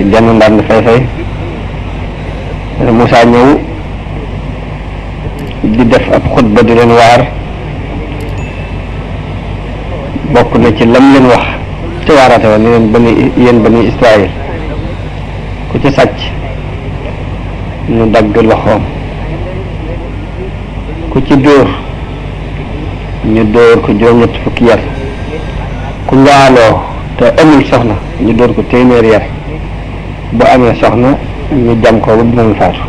ci benn ndànd fay-fay Moussa ñëw di def ab xutba di leen waar bokk na ci lam leen wax ci waarate wa ni leen yéen bani Israël ku ci sàcc ñu dagg loxoom ku ci dóor ñu dóor ko juróom-ñett fukki yar ku njaaloo te amul soxna ñu dóor ko téeméeri yar bu amee soxna ñu jam ko ba dinañ faatu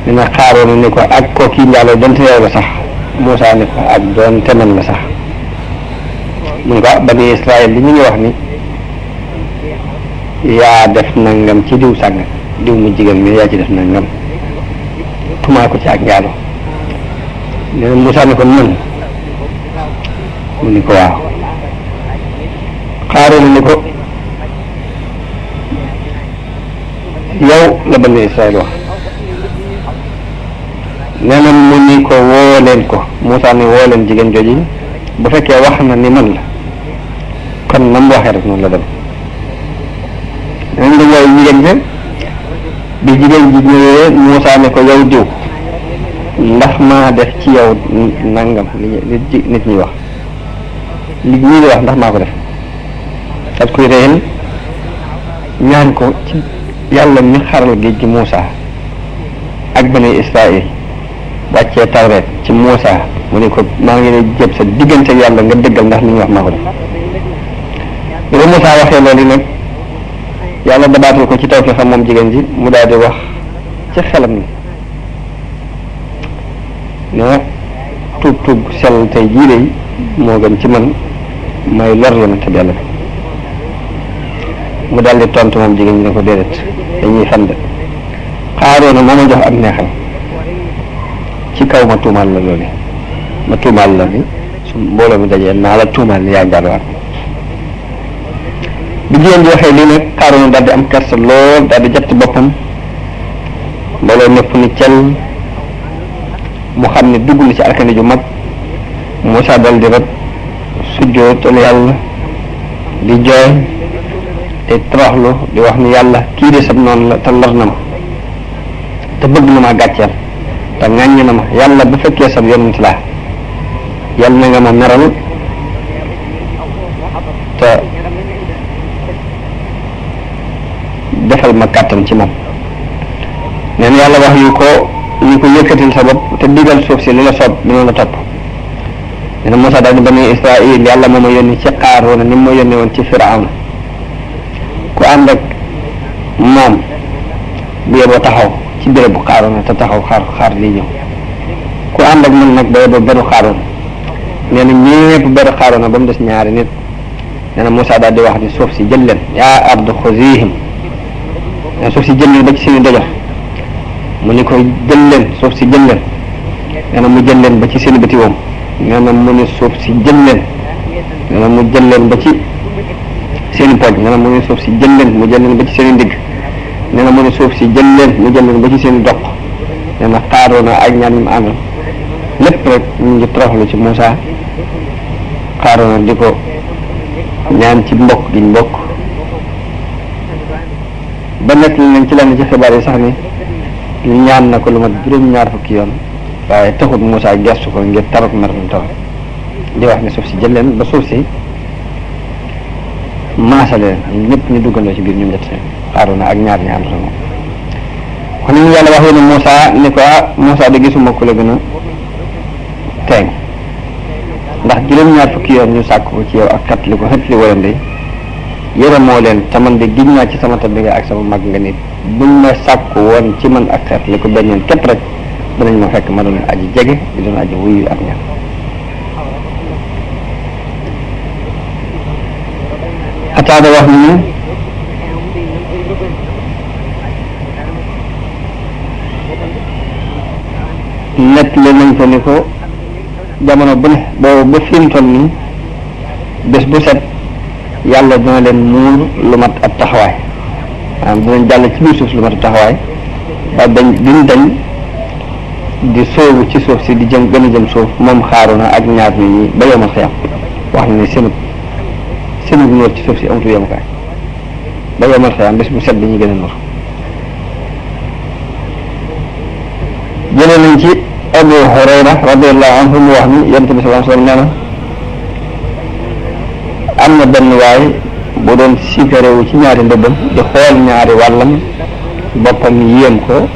dina xaaroon ni ko ak koo kii njaaloo donte yow la sax Moussa ni ko ak doon te man la sax mun ko bani Israël li ñu ngi wax ni yaa def nangam ci diw sàng diw mu jigéen mi yaa ci def nangam tumaa ko ci ak njaaloo nee na Moussa ni ko man mu ni ko waaw xaaroon ni ko yow la bani Israël wax nee na mu ni ko woo leen ko Moussa ni woo leen jigéen jooji bu fekkee wax na ni man la kon nam waxee rek noonu la dem dañ la wooy jigéen bi bi jigéen ji ñëwee Moussa ne ko yow diw ndax maa def ci yow nangam li nit ñi wax li ñii di wax ndax maa ko def at koy réyal ñaan ko ci yàlla mi xaral géej gi Moussa ak bani Israël wàccee tawreet ci Moussa mu ne ko maa ngi lay jëb sa diggante yàlla nga dëggal ndax li ñu wax maa ko def bi ba Moussa waxee loolu nag yàlla dabaatal ko ci taw fi xam moom jigéen ji mu daal di wax ci xelam ni ne tuub sell tey jii de moo gën ci man may lor yonent bi yàlla bi mu daal di tontu moom jigéen ji ne ko déedéet dañuy fen de xaaroona moo ma jox am neexal ci kaw ma tuumaal la loolu ma tuumaal la ni su mbooloo mi dajee naa la tuumaal ni yaa njaalwaat bi jigéen ji waxee lii nag xaaroona daal di am kersa lool daal di jatti boppam mbooloo ñëpp ni cel mu xam ne dugg na ci alkane ju mag Moussa dal di rek sujjootal yàlla di jooy te toroxlu di wax ni yàlla kii de sab noonu la te lor na ma te bëgg na ma gàcceel te ŋàññ na ma yàlla bu fekkee sab yonent laa yàlla na nga ma meral te defal ma kàttan ci moom nee na yàlla wax yu ko ñu ko yëkkatil sa bopp te digal suuf si li la soob dina la topp nee na Moussa daal di bani Israël yàlla moo ma yónni ci Qaaruuna ni ma yónni woon ci Firawna ku ànd ak moom bu yeboo taxaw ci béréb bu Qaaruuna te taxaw xaar lii ñëw ku ànd ak man nag ba yeboo beru Qaaruuna nee na ñépp beru Qaaruuna ba mu des ñaari nit nee na Moussa daal di wax ni suuf si jël leen yaa ardu xuziihim nee suuf si jël leen ba ci seeni dojo mu ni ko jël leen suuf si jël leen nee na mu jël leen ba ci seeni bëti woom nee na mu ni suuf si jël leen nee na mu jël leen ba ci seeni pooj nee na mu ni suuf si jël leen mu jël leen ba ci seeni ndigg nee na mu ni suuf si jël leen mu jël leen ba ci seeni doq nee na Qaaruuna ak ñaan ñi mu àndal lépp rek ñu ngi toroxlu ci Moussa Qaaruuna di ko ñaan ci mbokk gi mbokk ba nekk nañ ci lenn ci xibaar yi sax ni ñaan na ko lu mat juróom-ñaar fukki yoon waaye taxut Moussa gestu ko ngir taruk mer mu tax di wax ne suuf si jël leen ba suuf si maasale leen ñëpp ñu duggandoo ci biir ñoom ñett Qaaruuna ak ñaar ñi ànd ak moom kon ni yàlla waxee ne Moussa ni ko Moussa de gisuma ku la gën a teeŋ ndax juróom-ñaar fukki yoon ñu sàkk ko ci yow ak kat li ko xët li walan de yërëmoo leen te man de giñ naa ci sama tab bi nga ak sama mag nga nit buñ ma sàkku woon ci man ak xeet li ko benn yoon képp rek danañ ma fekk ma doon aji jege di doon aji wuyu ak ñaan Qataada wax ni nett li nañ ko ni ko jamono bu ne boobu ba fi mu toll nii bés bu set yàlla dina leen muur lu mat ab taxawaay maanaam dinañ jàll ci biir suuf si lu mat ab taxawaay ba duñ dañ di sóobu ci suuf si di jëm gën a jëm suuf moom Qaaruuna ak ñaar nit ñi ba yawmal qiyaama wax na ne seenub ñëw ci suuf si amatu yemukaay ba yomal xiyam bés bu set bi ñu gën a nur jëlee nañ ci Abu Hurayra radiyallahu anhu mu wax ni yonent bi sallallahu alayhi wasallam nee na am na benn waay bu doon sikarewu ci ñaari ndëbbam di xool ñaari wàllam boppam yéem ko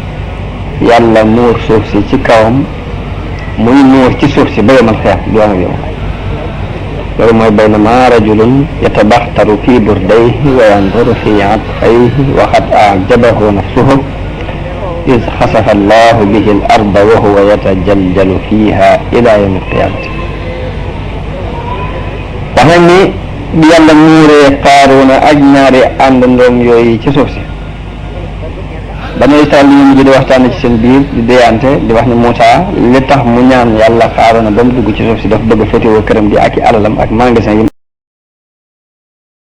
yàlla muur suuf si ci kawam muy nuur ci suuf si ba yomal xiyam du am ak yow loolu mooy baynama rajulun yatabaxtaru fi burdayhi wa yanduru fi atfayhi wa qad ajabahu nafsuhu iz xasafa allahu bihi al arda wa huwa yatajaljalu fiha ila yawmi alqiyamati wax nañ ni bi yàlla muuree Qaaruuna ak ñaari àndandoom yooyu ci suuf si banu Israel yi ñu di waxtaan ci seen biir di déyante di wax ni Muusa li tax mu ñaan yàlla Qaaruuna ba mu dugg ci suuf si dafa bëgg féetewoo këram gi ak i alalam ak magasin yi